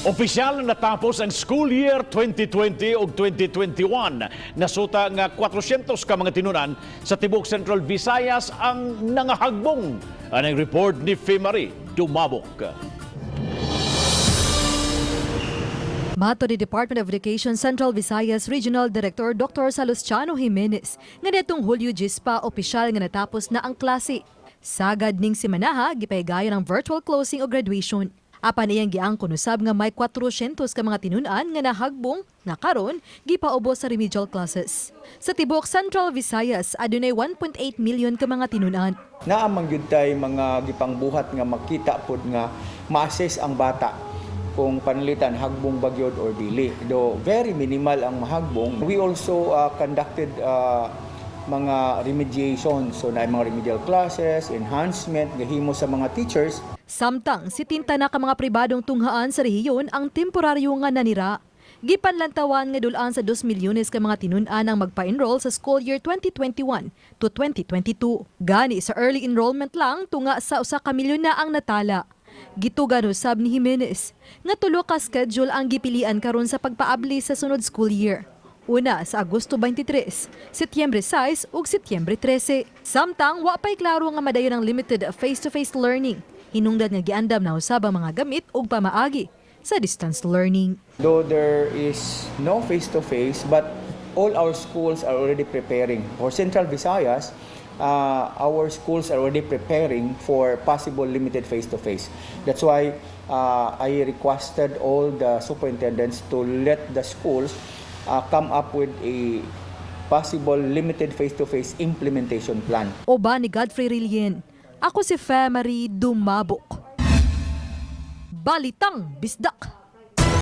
Opisyal na natapos ang school year 2020 ug 2021. Nasuta nga 400 ka mga tinunan sa tibuok Central Visayas ang nangahagbong. Anang report ni Femari Dumabok. Mato ni Department of Education Central Visayas Regional Director Dr. Salustiano Jimenez nga netong Hulyo 10 pa opisyal nga natapos na ang klase. Sagad ning simanaha, gipahigayon ang virtual closing o graduation. Apan iyang giangkon usab nga may 400 ka mga tinun-an nga nahagbong nga karon gipaubos sa remedial classes. Sa tibuok Central Visayas, adunay 1.8 million ka mga tinun-an. Naa man gyud tay mga gipangbuhat nga makita pod nga ma-assess ang bata kung pananglitan hagbong ba gyud or dili. Though very minimal ang mahagbong. We also conducted mga remediation. So na mga remedial classes, enhancement gahimo sa mga teachers. Samtang, 70 na ka mga pribadong tunghaan sa rehiyon ang temporaryo nga nanira. Gipanlantawan nga dul-an sa 2 milyones ka mga tinun-an ang magpa-enroll sa school year 2021 to 2022. Gani sa early enrollment lang, tunga sa 1 ka milyon na ang natala. Gitugan usab ni Jimenez nga tulo ka schedule ang gipilian karon sa pagpaabli sa sunod school year. Una sa Agosto 23, Setyembre 6 ug Setyembre 13. Samtang wa pay klaro nga madayon ang limited face-to-face learning. Hinungdan nga giandam na usab ang mga gamit ug pamaagi sa distance learning. Though there is no face-to-face, but all our schools are already preparing. For Central Visayas, our schools are already preparing for possible limited face-to-face. That's why I requested all the superintendents to let the schools come up with a possible limited face-to-face implementation plan. Uban ni Godfrey Rilien. Ako si Marie Dumabok. Balitang Bisdak.